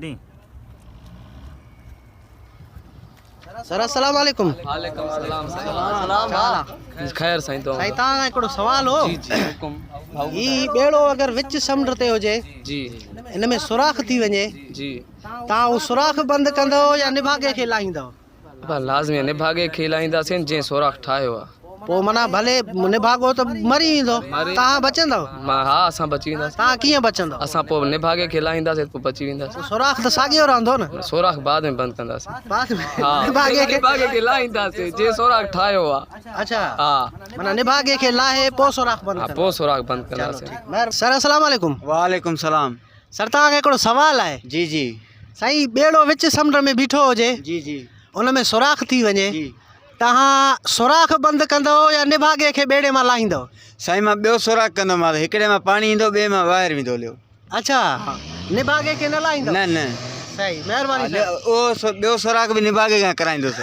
ڏينهن. سر السلام عليڪم. وعليڪم السلام سائين. خير سائين تو. سائين توهان کان هڪڙو سوال هو. جي جي حڪم. هي ٻيڙو اگر وچ سمنڊ تي هجي جي ان ۾ سوراخ ٿي وڃي جي توهان اهو سوراخ بند ڪندؤ يا نڀاڳي کي لاهيندؤ؟ ابا لازمي نڀاڳي کي لاهينداسين جنهن سوراخ ٺاهيو آ. پوء معنيٰ ڀلي نڀاڳو ته مري ويندو توهان بچندؤ؟ مان ها اسان بچي وينداسين. توهان ڪيئن بچندؤ؟ اسان پوء نڀاڳي کي لاهينداسين پوء بچي وينداسين. سوراخ ته ساڳيو رهندو نه؟ سوراخ بعد ۾ بند ڪنداسين. بعد ۾ ها نڀاڳي کي نڀاڳي کي لاهينداسين جنهن سوراخ ٺاهيو آ. اڇا ها معنيٰ نڀاڳي کي لاهي پوء سوراخ بند ها ڪندؤ. پوء سوراخ بند ڪنداسين. سر السلام عليڪم. وعليڪم السلام. سر توهان کي هڪڙو سوال آهي. جي جي. سائين ٻيڙو وچ سمنڊ ۾ بيٺو هجي جي جي. ان ۾ سوراخ ٿي وڃي جي. توهان سوراخ بند ڪندؤ يا نڀاڳي کي ٻيڙي مان لاهيندؤ؟ سائين مان ٻيو سوراخ ڪندومانس هڪڙي مان پاڻي ايندو ٻئي مان ٻاهر ويندو هليو. اڇا نڀاڳي کي نه لاهيندؤ؟ نه نه. صحيح مهرباني سائين. اهو ٻيو سوراخ به نڀاڳي کان ڪرائيندس.